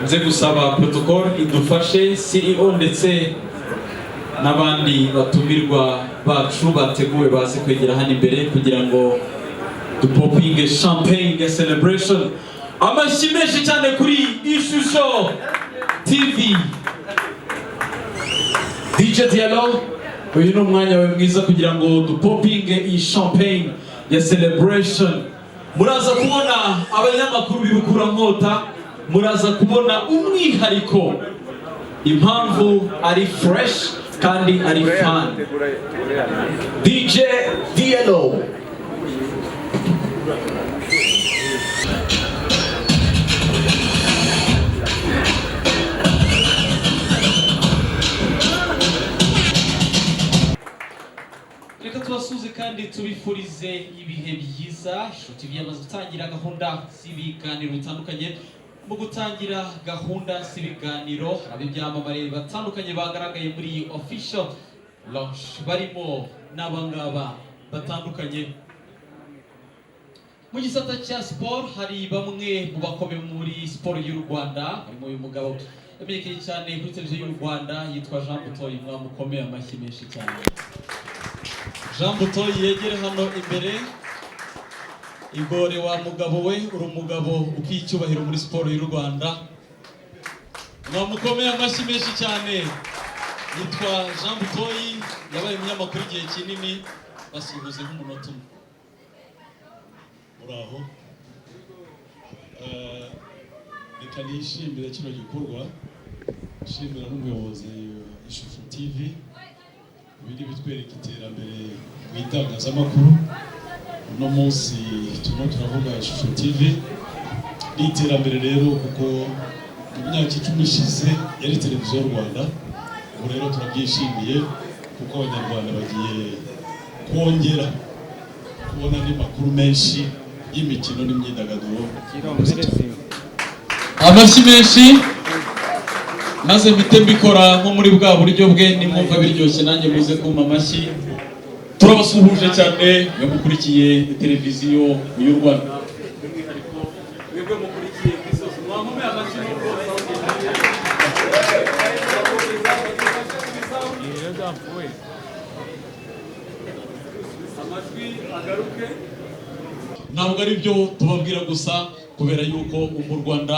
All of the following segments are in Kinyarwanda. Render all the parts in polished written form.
Nze gusaba protocol idufashe, CEO ndetse n'abandi batumirwa bacu bateguwe baze kwegera hano imbere kugira ngo dupopinge champagne ya celebration. Amashyi menshi cyane kuri Ishusho TV. DJ Diallo, uyu ni umwanya wawe mwiza kugira ngo dupopinge iyi champagne ya celebration. Muraza kubona abanyamakuru b'Ibukurankota, muraza kubona umwihariko, impamvu ari fresh kandi ari fun. DJ Diallo. Reka tubasuhuze kandi tubifurize ibihe byiza. Ishusho TV yamaze gutangira gahunda z'ibiganiro bitandukanye. Mu gutangira gahunda z'ibiganiro, hari ibyamamare batandukanye bagaragaye muri iyi official launch, barimo n'abangaba batandukanye. Mu gisata cya siporo, hari bamwe mu bakomeye muri siporo y'u Rwanda, harimo uyu mugabo yamenyekanye cyane kuri televiziyo y'u Rwanda, yitwa Jean Butoyi. Mwamukomeye amashyi menshi cyane. Jean Butoyi yegere hano imbere. Igore wa mugabo we, uri umugabo ukwiye icyubahiro muri siporo y'u Rwanda. Mwamukomeye amashyi menshi cyane. Yitwa Jean Butoyi, yabaye umunyamakuru igihe kinini. Basuhuze nk'umunota umwe. Muraho. Reka nishimire kino gikorwa, nshimira n'umuyobozi wa Ishusho TV. Ibi bitwereka iterambere mu itangazamakuru. Uno munsi turimo turavuga Ishusho TV, ni iterambere rero, kuko mu myaka 10 ishize yari Televiziyo y'u Rwanda. Ubu rero turabyishimiye kuko Abanyarwanda bagiye kongera kubona andi makuru menshi y'imikino n'imyidagaduro. Amashyi menshi, maze mpite mbikora nko muri bwa buryo bwe. Nimwumva biryoshye, nanjye muze kumpa amashyi. Turabasuhuje cyane mwe mukurikiye Televiziyo y'u Rwanda, by'umwihariko mwebwe mukurikiye ku isi hose. Mwankomeye amashyi n'ubwo Iyo byapfuye. Amajwi agaruke. Ntabwo ari byo tubabwira gusa, kubera yuko mu Rwanda,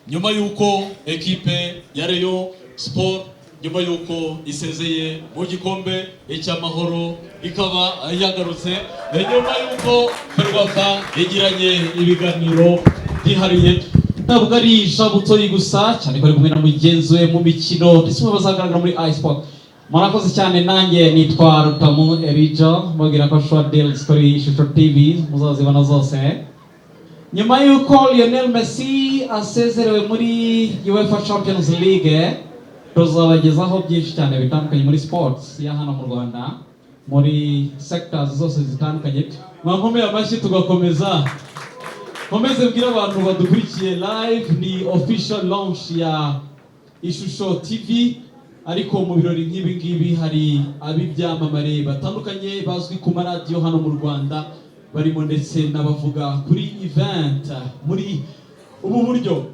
nyuma yuko ekipe ya Rayon Sport, nyuma yuko isezeye mu gikombe cy'Amahoro, ikaba yagarutse, nyuma yuko FERWAFA yagiranye ibiganiro byihariye. Ntabwo ari Butoyi gusa, cyane ko ari kumwe na mugenzi we mu mikino, ndetse umwe bazagaragara muri iSport. Murakoze cyane. Nanjye nitwa Rutamu Erijo, mbabwira ko short deals kuri Ishusho TV muzazibona zose. Nyuma y'uko Lionel Messi asezerewe muri UEFA Champions League, tuzabagezaho byinshi cyane bitandukanye muri sports ya hano mu Rwanda, muri sectors zose zitandukanye. Mwankomeye amashyi tugakomeza. Nkomeze mbwire abantu badukurikiye live, ni official launch ya Ishusho TV, ariko mu birori nk'ibi ngibi hari ab'ibyamamare batandukanye bazwi ku maradiyo hano mu Rwanda barimo, ndetse n'abavuga kuri event muri ubu buryo.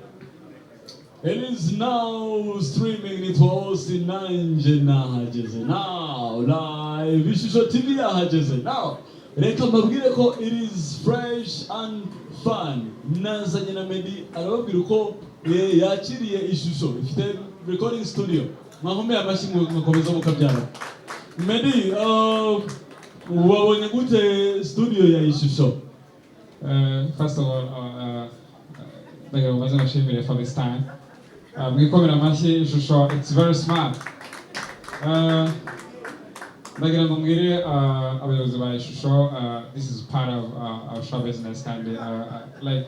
It is now streaming. Nitwa Austin, nanjye nahageze now live. Ishusho TV yahageze now. Reka mbabwire ko it is fresh and fun. Nazanye na Meddy, arababwira uko yakiriye Ishusho ifite recording studio. Mwankomeye amashyi mugakomeza mukabyara. Meddy, wabonye gute studio ya Ishusho? First of all, ndagira ngo mbaze mbashimire for this time. Mwikomera amashyi Ishusho, it's very smart. Ndagira ngo mbwire abayobozi ba Ishusho, this is part of our show business, kandi like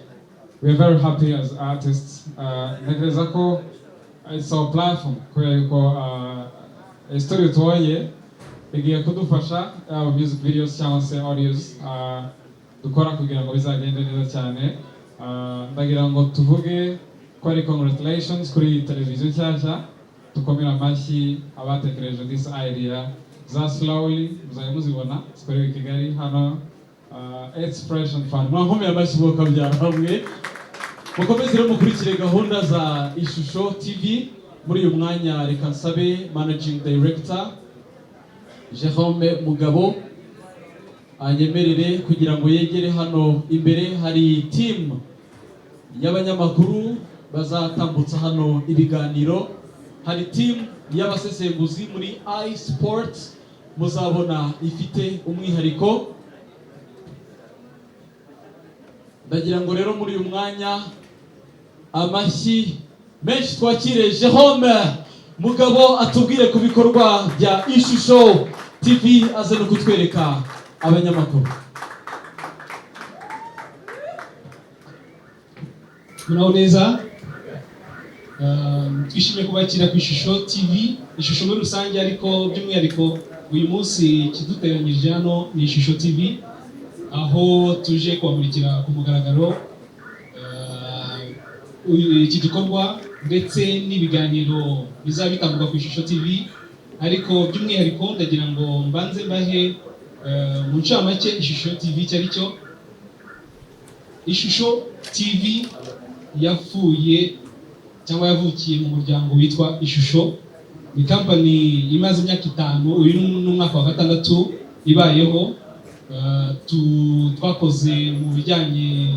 we are very happy as artists. Ntekereza ko it's our platform, kubera yuko studio tubonye igiye kudufasha, yaba music videos cyangwa se audios dukora, kugira ngo bizagende neza cyane. Ndagira ngo tuvuge ko ari congratulations kuri iyi televiziyo nshyashya, dukomere amashyi abatekereje this idea. Za slowly muzajya muzibona zikorewe i Kigali hano. It's fresh and fun. Mwankomeye amashyi mukabyara hamwe. Mukomeze rero mukurikire gahunda za Ishusho TV. Muri uyu mwanya reka nsabe Managing Director Jerome Mugabo anyemerere kugira ngo yegere hano imbere. Hari team y'abanyamakuru bazatambutsa hano ibiganiro, hari team y'abasesenguzi muri iSports muzabona ifite umwihariko. Ndagira ngo rero muri uyu mwanya amashyi menshi twakire Jerome Mugabo, atubwire ku bikorwa bya Ishusho TV, aze no kutwereka abanyamakuru. Muraho neza. Twishimiye kubakira ku Ishusho TV, Ishusho muri rusange, ariko by'umwihariko uyu munsi ikiduteranyirije hano ni Ishusho TV, aho tuje kubamurikira ku mugaragaro iki gikorwa ndetse n'ibiganiro bizaba bitambuka ku Ishusho TV. Ariko by'umwihariko ndagira ngo mbanze mbahe mu ncamake Ishusho TV icyo ari cyo. Ishusho TV yavuye cyangwa yavukiye mu muryango witwa Ishusho. Ni kampani imaze imyaka 5, uyu ni umwaka wa gatandatu ibayeho. Twakoze mu bijyanye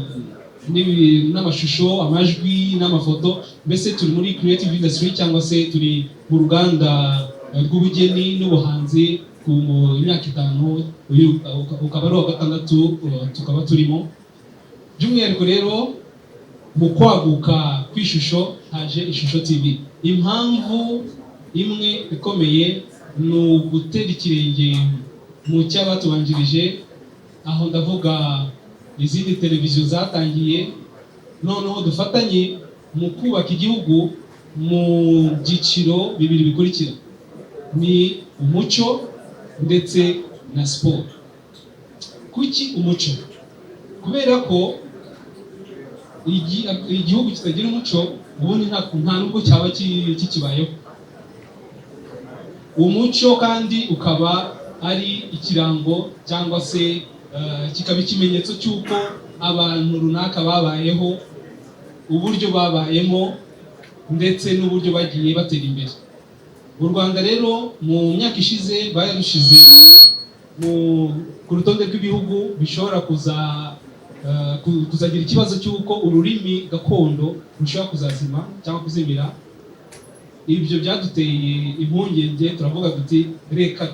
n'amashusho, amajwi n'amafoto, mbese turi muri creative industry cyangwa se turi mu ruganda rw'ubugeni n'ubuhanzi ku myaka 5, uyu ukaba ari uwa gatandatu tukaba turimo. By'umwihariko rero mu kwaguka kw'Ishusho haje Ishusho TV. Impamvu imwe ikomeye ni ugutera ikirenge mu cy'abatubanjirije, aho ndavuga izindi televiziyo zatangiye, noneho dufatanye mu kubaka igihugu mu byiciro bibiri bikurikira: ni umuco ndetse na siporo. Kuki umuco? Kubera ko igihugu kitagira umuco ubundi nta nubwo cyaba kikibayeho. Umuco kandi ukaba ari ikirango cyangwa se kikaba ikimenyetso cy'uko abantu runaka babayeho, uburyo babayemo ndetse n'uburyo bagiye batera imbere. U Rwanda rero mu myaka ishize barushize ku rutonde rw'ibihugu bishobora kuzagira ikibazo cy'uko ururimi gakondo rushobora kuzazima cyangwa kuzimira. Ibyo byaduteye impungenge, turavuga tuti reka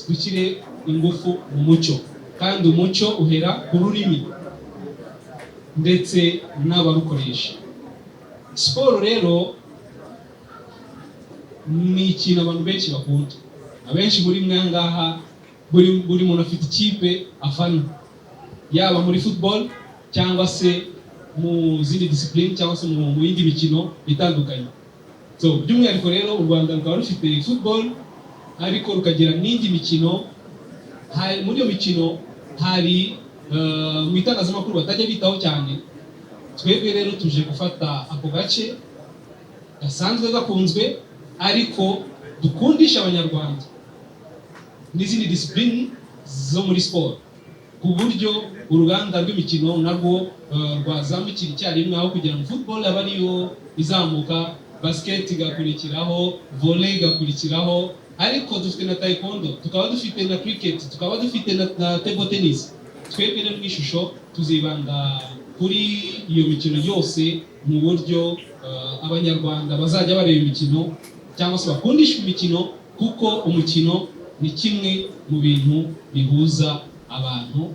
dushyire ingufu mu muco, kandi umuco uhera ku rurimi ndetse n'abarukoresha. Siporo rero ni ikintu abantu benshi bakunda. Abenshi muri mwe ngaha buri muntu afite ikipe afana, yaba muri football cyangwa se mu zindi discipline cyangwa se mu yindi mikino itandukanye. So by'umwihariko rero u Rwanda rukaba rufite football, ariko rukagira n'indi mikino. Muri iyo mikino hari mu itangazamakuru batajya bitaho cyane. Twebwe rero tuje gufata ako gace gasanzwe gakunzwe, ariko dukundisha Abanyarwanda n'izindi discipline zo muri siporo, ku buryo uruganda rw'imikino narwo rwazamukira icyarimwe, aho kugira ngo football abe ariyo izamuka, basket igakurikiraho, volley igakurikiraho. Ariko dufite na taekwondo, tukaba dufite na cricket, tukaba dufite na table tennis. Twebwe rero mu Ishusho tuzibanda kuri iyo mikino yose mu buryo Abanyarwanda bazajya bareba imikino cyangwa se bakundishwa imikino, kuko umukino ni kimwe mu bintu bihuza abantu.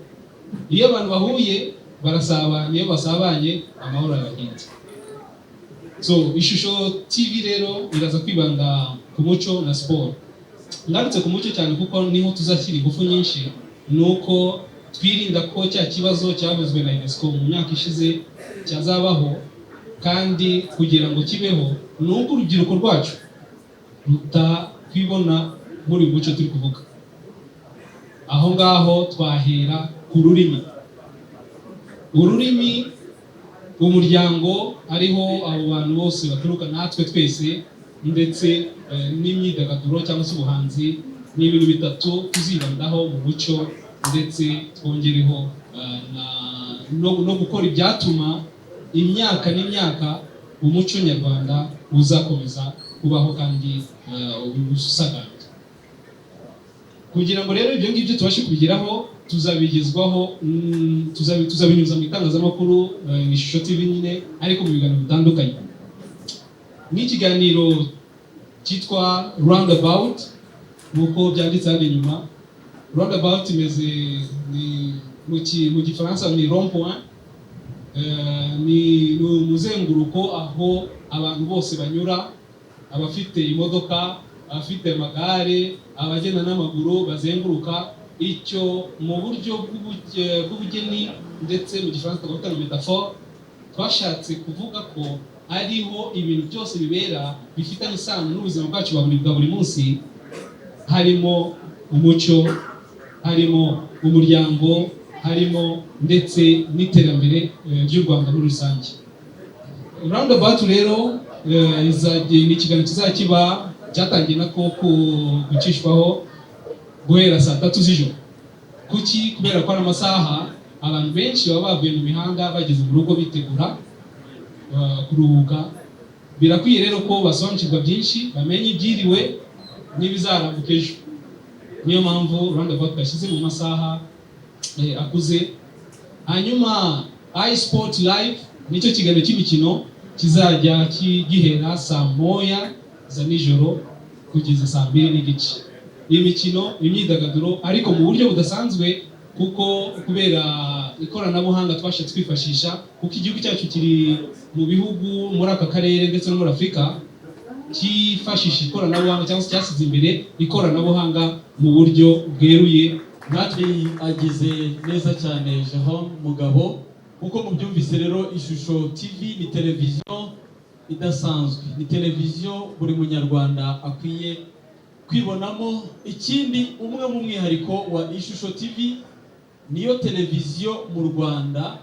Iyo abantu bahuye barasabana, iyo basabanye amahoro arahinze. So Ishusho TV rero iraza kwibanda ku muco na siporo. Ngarutse ku muco cyane kuko niho tuzashyira ingufu nyinshi, ni uko twirinda ko cya kibazo cyavuzwe na UNESCO mu myaka ishize cyazabaho. Kandi kugira ngo kibeho ni uko urubyiruko rwacu rutakwibona muri uyu muco turi kuvuga. Aho ngaho twahera ku rurimi. Ururimi, umuryango ariho abo bantu bose baturuka, natwe twese, ndetse n'imyidagaduro cyangwa se ubuhanzi, ni ibintu bitatu tuzibandaho mu muco, ndetse twongereho no gukora ibyatuma Imyaka n'imyaka umuco nyarwanda uzakomeza kubaho kandi usagambye. Kugira ngo rero ibyo ngibyo tubashe kubigeraho, tuzabigezwaho, tuzabinyuza mu itangazamakuru, Ishusho TV nyine, ariko mu biganiro bitandukanye, nk'ikiganiro cyitwa Roundabout, nk'uko byanditse hano inyuma. Roundabout imeze ni mu Gifaransa ni rond point. Ni umuzenguruko aho abantu bose banyura, abafite imodoka, abafite amagare, abagenda n'amaguru bazenguruka. Icyo mu buryo bw'ubugeni ndetse mu Gifaransa twavuga ngo métaphore, twashatse kuvuga ko ariho ibintu byose bibera bifitanye isano n'ubuzima bwacu bwa buri munsi, harimo umuco, harimo umuryango, harimo ndetse n'iterambere ry'u Rwanda muri rusange. Roundabout rero ni ikiganiro kizajya kiba, cyatangiye nako gucishwaho guhera saa 3 z'ijoro. Kuki? Kubera ko ari amasaha abantu benshi baba bavuye mu mihanda, bageze mu rugo, bitegura kuruhuka. Birakwiye rero ko basobanukirwa byinshi, bamenye ibyiriwe n'ibizarambuka ejo. Niyo mpamvu Roundabout twashyize mu masaha akuze. Hanyuma iSport Live nicyo kiganiro cy'imikino kizajya gihera saa 1 za nijoro kugeza saa 2:30. Imikino, imyidagaduro, ariko mu buryo budasanzwe, kuko kubera ikoranabuhanga twashatse kwifashisha, kuko igihugu cyacu kiri mu bihugu muri aka karere ndetse no muri Afurika cyifashisha ikoranabuhanga cyangwa se cyasize imbere ikoranabuhanga mu buryo bweruye. Natwe agize neza cyane Jerome Mugabo. Nkuko mubyumvise rero, Ishusho TV ni televiziyo idasanzwe, ni televiziyo buri Munyarwanda akwiye kwibonamo. Ikindi, umwe mu mwihariko wa Ishusho TV, niyo televiziyo mu Rwanda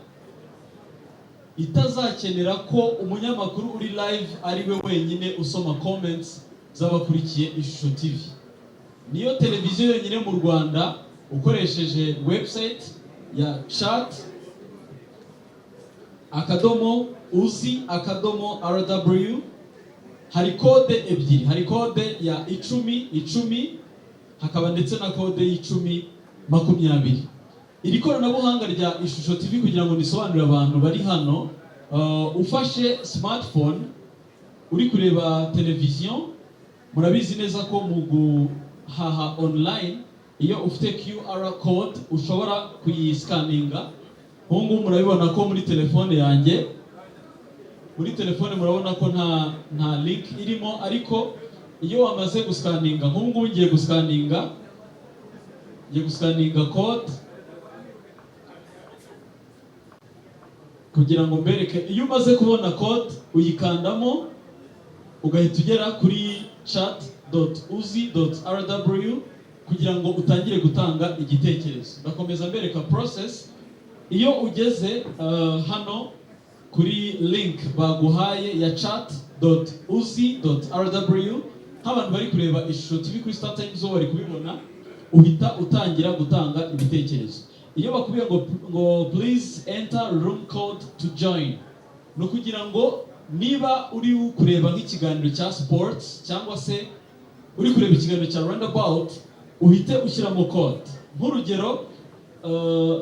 itazakenera ko umunyamakuru uri live ari we wenyine usoma comments z'abakurikiye Ishusho TV. Niyo televiziyo yonyine mu Rwanda ukoresheje website ya chat.uzi.rw, hari kode ebyiri: hari kode ya 10 10, hakaba ndetse na kode y'10 20. Iri koranabuhanga rya Ishusho TV, kugira ngo nisobanurire abantu bari hano, ufashe smartphone uri kureba televiziyo, murabizi neza ko mu guhaha online iyo ufite QR code ushobora kuyisikaninga. Nk'ubu ngubu murabibona ko muri telefone yanjye, muri telefone murabona ko nta link irimo, ariko iyo wamaze gusikaninga, nk'ubu ngubu ngiye gusikaninga code kugira ngo mbereke. Iyo umaze kubona code, uyikandamo ugahita ugera kuri chat.uzi.rw kugira ngo utangire gutanga igitekerezo. Ndakomeza mbereka process. Iyo ugeze hano kuri link baguhaye ya chat.uzi.rw, nk'abantu bari kureba Ishusho TV kuri Star Times bo bari kubibona, uhita utangira gutanga ibitekerezo. Iyo bakubwiye ngo "Please enter room code to join", ni ukugira ngo niba uri kureba nk'ikiganiro cya sports cyangwa se uri kureba ikiganiro cya Roundabout, uhite ushyiramo code. Nk'urugero,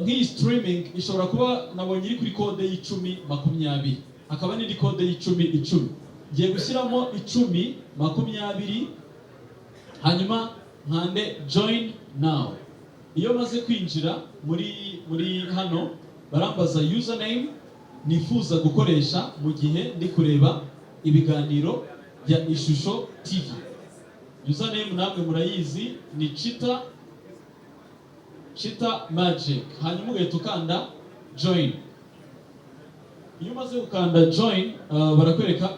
nk'iyi streaming ishobora kuba nabonye iri kuri kode y'10 20, hakaba n'indi kode y'10 10. Ngiye gushyiramo 10 20, hanyuma nkande "Join now". Iyo maze kwinjira muri hano, barambaza username nifuza gukoresha mu gihe ndi kureba ibiganiro bya Ishusho TV. Username namwe murayizi, ni Chita Chita Magic. Hanyuma ugahita ukanda "Join". Iyo umaze gukanda "Join", barakwereka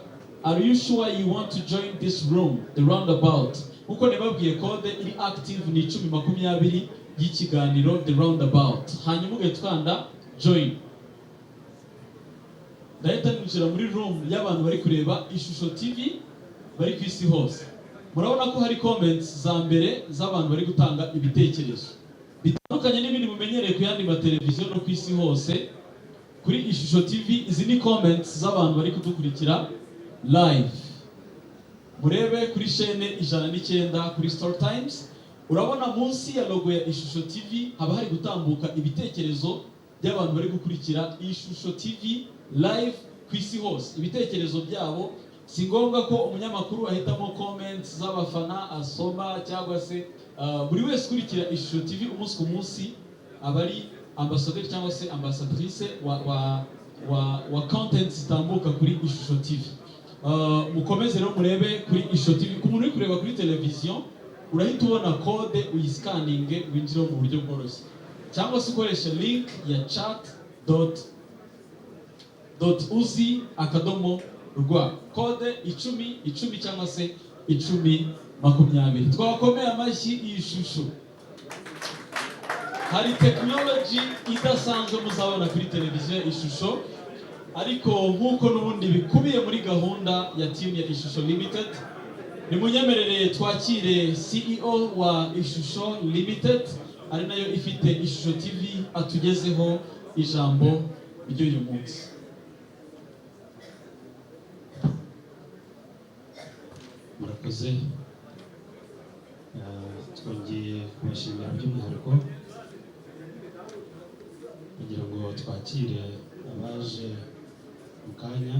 "Are you sure you want to join this room, the Roundabout?" Nkuko nababwiye, code iri active ni 10 20 y'ikiganiro The Roundabout. Hanyuma ugahita ukanda "Join". Ndahita ninjira muri room y'abantu bari kureba Ishusho TV bari ku isi hose. Murabona ko hari comments za mbere z'abantu bari gutanga ibitekerezo bitandukanye n'ibindi mumenyereye ku yandi mateleviziyo no ku isi hose. Kuri Ishusho TV, izi ni comments z'abantu bari kudukurikira live. Murebe kuri chaîne 109 kuri Star Times, urabona munsi ya logo ya Ishusho TV haba hari gutambuka ibitekerezo by'abantu bari gukurikira Ishusho TV live ku isi hose. Ibitekerezo byabo, si ngombwa ko umunyamakuru ahitamo comments z'abafana asoma, cyangwa se buri wese ukurikira Ishusho TV umunsi ku munsi aba ari ambasaderi cyangwa se ambassadrice wa content zitambuka kuri Ishusho TV. Mukomeze rero murebe kuri Ishusho TV. Ku muntu uri kureba kuri televiziyo, urahita ubona code, uyiscanninge winjire mu buryo bworoshye, cyangwa se ukoreshe link ya chat.dot uzi.rwa, code 10 10 cyangwa se 10 20. Twakomeye amashyi iyi shusho. Hari tekinoloji idasanzwe muzabona kuri televiziyo Ishusho, ariko nk'uko n'ubundi bikubiye muri gahunda ya team ya Ishusho Limited, nimunyemerere twakire CEO wa Ishusho Limited, ari nayo ifite Ishusho TV, atugezeho ijambo ry'uyu munsi. Murakoze. Twongeye kubashimira by'umwihariko kugira ngo twakire abaje mu kanya.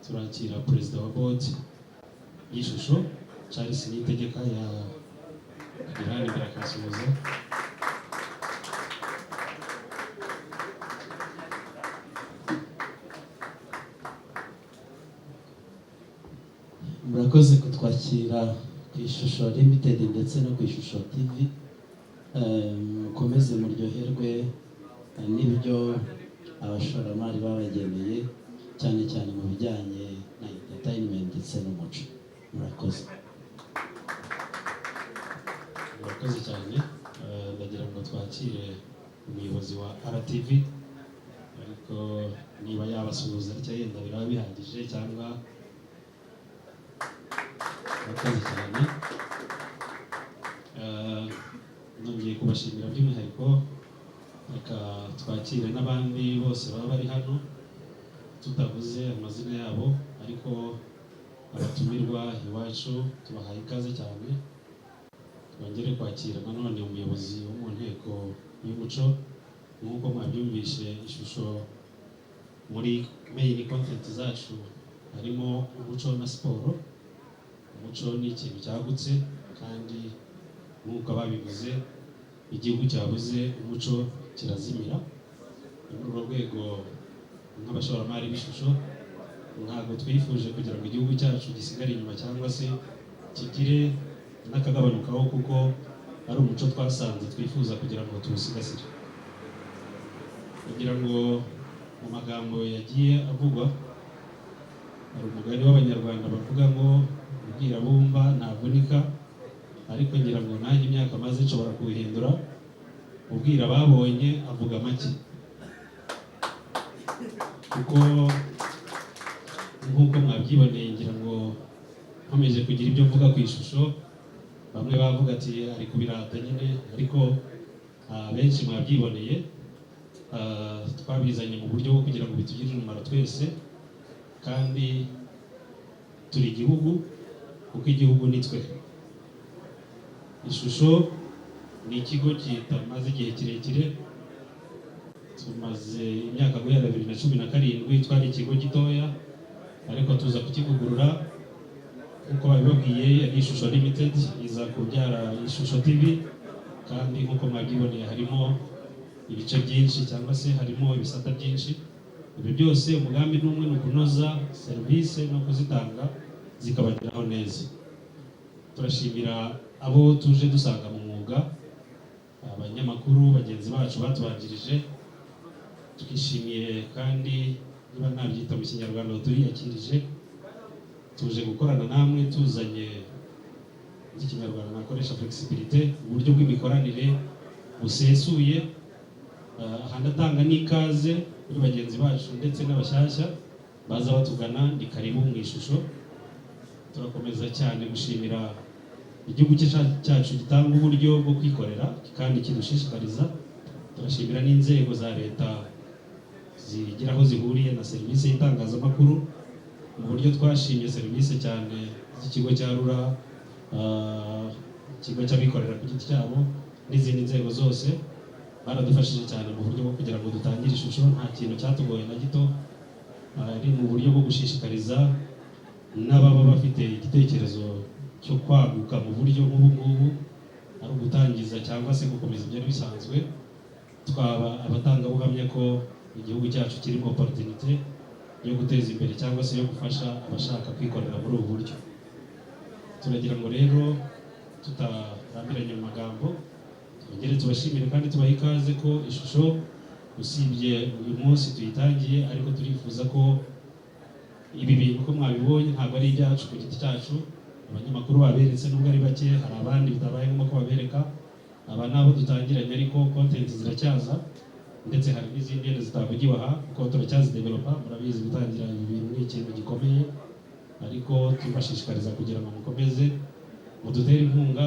Turakira perezida wa board y'Ishusho, Charles Niyitegeka, ya kugera hano imbere akasuhuza. Murakoze kutwakira ku Ishusho Limited ndetse no ku Ishusho TV. Mukomeze muryoherwe n'ibyo abashoramari babageneye, cyane cyane mu bijyanye na entertainment ndetse n'umuco. Murakoze. Murakoze cyane. Ndagira ngo twakire umuyobozi wa RTV, ariko niba yabasuhuza atya yenda biraba bihagije cyangwa. Murakoze cyane. Nongeye kubashimira by'umwihariko. Reka twakire n'abandi bose baba bari hano tutavuze amazina yabo, ariko abatumirwa iwacu tubahaye ikaze cyane. Twongere kwakira nanone umuyobozi wo mu nteko y'umuco. Nk'uko mwabyumvishe, Ishusho muri main content zacu harimo umuco na siporo. Umuco ni ikintu cyagutse, kandi nk'uko babivuze, igihugu cyabuze umuco kirazimira. Ni muri urwo rwego, nk'abashoramari b'Ishusho, ntabwo twifuje kugira ngo igihugu cyacu gisigare inyuma cyangwa se kigire n'akagabanukaho, kuko ari umuco twasanze twifuza kugira ngo tuwusigasire. Kugira ngo mu magambo yagiye avugwa, hari umugani w'Abanyarwanda bavuga ngo "Ubwira bumva ntavunika", ariko ngira ngo nanjye imyaka maze nshobora kuwuhindura: "Ubwira ababonye avuga make", kuko nk'uko mwabyiboneye, ngira ngo nkomeje kugira ibyo mvuga ku Ishusho, bamwe bavuga ati "Ari kubirata nyine", ariko benshi mwabyiboneye. Twabizanye mu buryo bwo kugira ngo bitugirire umumaro twese, kandi turi igihugu, kuko igihugu ni twe. Ishusho ni ikigo kitamaze igihe kirekire, tumaze imyaka guhera 2017. Twari ikigo gitoya, ariko tuza kukivugurura nk'uko babibabwiye. Ari Ishusho Limited iza kubyara Ishusho TV, kandi nk'uko mwabyiboneye harimo ibice byinshi cyangwa se harimo ibisata byinshi. Ibyo byose umugambi ni umwe, ni ukunoza serivisi no kuzitanga zikabageraho neza. Turashimira abo tuje dusanga mu mwuga, abanyamakuru bagenzi bacu batubanjirije. Twishimiye kandi, niba nabyita mu Kinyarwanda, turiyakirije, tuje gukorana namwe tuzanye ikinyarwanda nakoresha flexibilité, uburyo bw'imikoranire busesuye. Aha ndatanga n'ikaze kuri bagenzi bacu ndetse n'abashyashya baza batugana, ni karibu mu Ishusho. Turakomeza cyane gushimira igihugu cyacu gitanga uburyo bwo kwikorera kandi kidushishikariza. Turashimira n'inzego za leta. zigira aho zihuriye na serivisi y'itangazamakuru, mu buryo twashimye serivisi cyane z'ikigo cya RURA, ikigo cy'abikorera ku giti cyabo n'izindi nzego zose. Baradufashije cyane mu buryo bwo kugira ngo dutangire Ishusho, nta kintu cyatugoye na gito. Ari mu buryo bwo gushishikariza n'ababa bafite igitekerezo cyo kwaguka mu buryo nk'ubu ngubu, ari ugutangiza cyangwa se gukomeza ibyari bisanzwe. Twaba abatangabuhamya ko igihugu cyacu kirimo opportunité yo guteza imbere cyangwa se yo gufasha abashaka kwikorera muri ubu buryo. Turagira ngo rero, tutarambiranye mu magambo, twongere tubashimire kandi tubahe ikaze ko Ishusho, usibye uyu munsi tuyitangiye, ariko turifuza ko ibi bintu, uko mwabibonye, ntabwo ari ibyacu ku giti cyacu. Abanyamakuru baberetse, nubwo ari bake, hari abandi bitabaye ngombwa ko babereka. Aba nabo dutangiranye, ariko content ziracyaza, ndetse hari n'izindi wenda zitavugiwe aha kuko turacyazidevelopa. Murabizi, gutangira ibi bintu ni ikintu gikomeye, ariko tubashishikariza kugira ngo mukomeze mudutere inkunga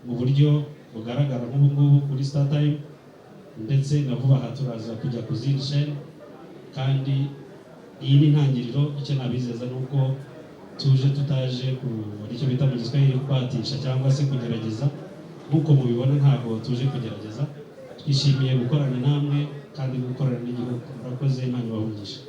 mu buryo bugaragara nk'ubu ngubu kuri StarTime, ndetse na vuba aha turaza kujya ku zindi chaîne. Kandi iyi ni intangiriro. Icyo nabizeza ni uko tuje tutaje ku icyo bita mu Giswahili kubatisha cyangwa se kugerageza. Nk'uko mubibona, ntabwo tuje kugerageza. Twishimiye gukorana namwe kandi gukorana n'igihugu. Murakoze, Imana ibahe umugisha.